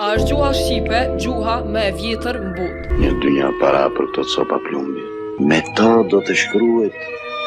A është gjuha shqipe gjuha më e vjetër në botë? Një dynja para për këto copa plumbi. Me to do të shkruhet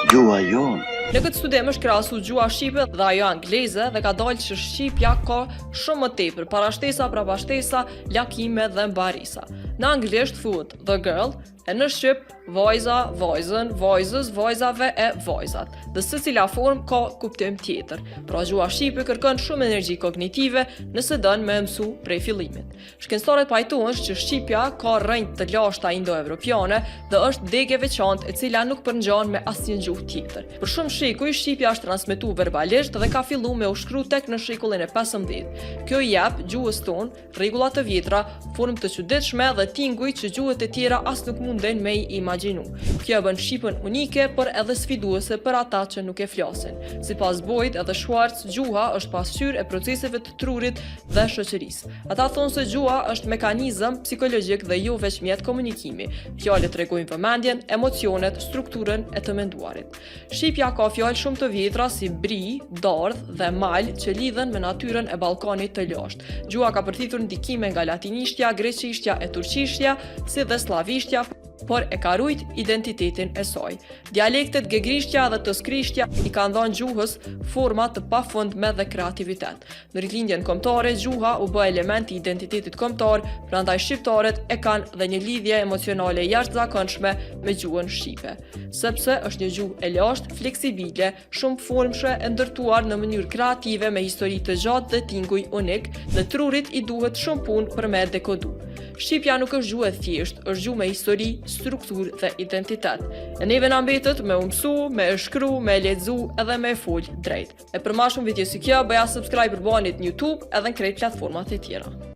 gjuha jonë. Në këtë studim është krahasu gjuha shqipe dhe ajo angleze dhe ka dalë që shqipja ka shumë më tepër parashtesa, prapashtesa, lakime dhe mbarisa. Në anglisht thuhet the girl, e në shqip vajza, vajzën, vajzës, vajzave e vajzat. Dhe secila formë ka kuptim tjetër. Pra gjuha shqipe kërkon shumë energji kognitive nëse don me mësu prej fillimit. Shkencëtarët pajtohen që shqipja ka rrënjë të lashta indoevropiane dhe është degë e veçantë e cila nuk përngjan me asnjë gjuhë tjetër. Për shumë shekuj shqipja është transmetuar verbalisht dhe ka filluar me u shkru tek në shekullin e 15. Kjo i jep gjuhës tonë rregulla të vjetra, formë të çuditshme dhe tinguj që gjuhët e tjera as nuk munden me i imagjinu. Kjo e bën shqipen unike, por edhe sfiduese për ata që nuk e flasin. Sipas Boyd edhe Schwartz, gjuha është pasqyrë e proceseve të trurit dhe shoqërisë. Ata thonë se gjuha është mekanizëm psikologjik dhe jo veç mjet komunikimi. Fjalët tregojnë vëmendjen, emocionet, strukturën e të menduarit. Shqipja ka fjalë shumë të vjetra si bri, dardh dhe mal që lidhen me natyrën e Ballkanit të lashtë. Gjuha ka përthithur ndikime nga latinishtja, greqishtja e turqishtja, si dhe sllavishtja, por e ka rujt identitetin e saj. Dialektet gegrishtja dhe toskrishtja i kanë dhënë gjuhës forma të pafundme dhe kreativitet. Në rilindjen kombëtare, gjuha u bë element i identitetit kombëtar, prandaj shqiptarët e kanë dhe një lidhje emocionale jashtëzakonshme me gjuhën shqipe. Sepse është një gjuhë e lashtë, fleksibile, shumëformëshe e ndërtuar në mënyrë kreative me histori të gjatë dhe tinguj unik, dhe trurit i duhet shumë punë për me e dekodu. Shqipja nuk është gjuhë e thjeshtë, është gjuhë me histori, strukturë dhe identitet. E neve na mbetet me u mësu, me e shkru, me e lexu edhe me e fol drejt. E për ma shumë video si kjo, bëja subscribe Urbanit në YouTube edhe në krejt platformat e tjera.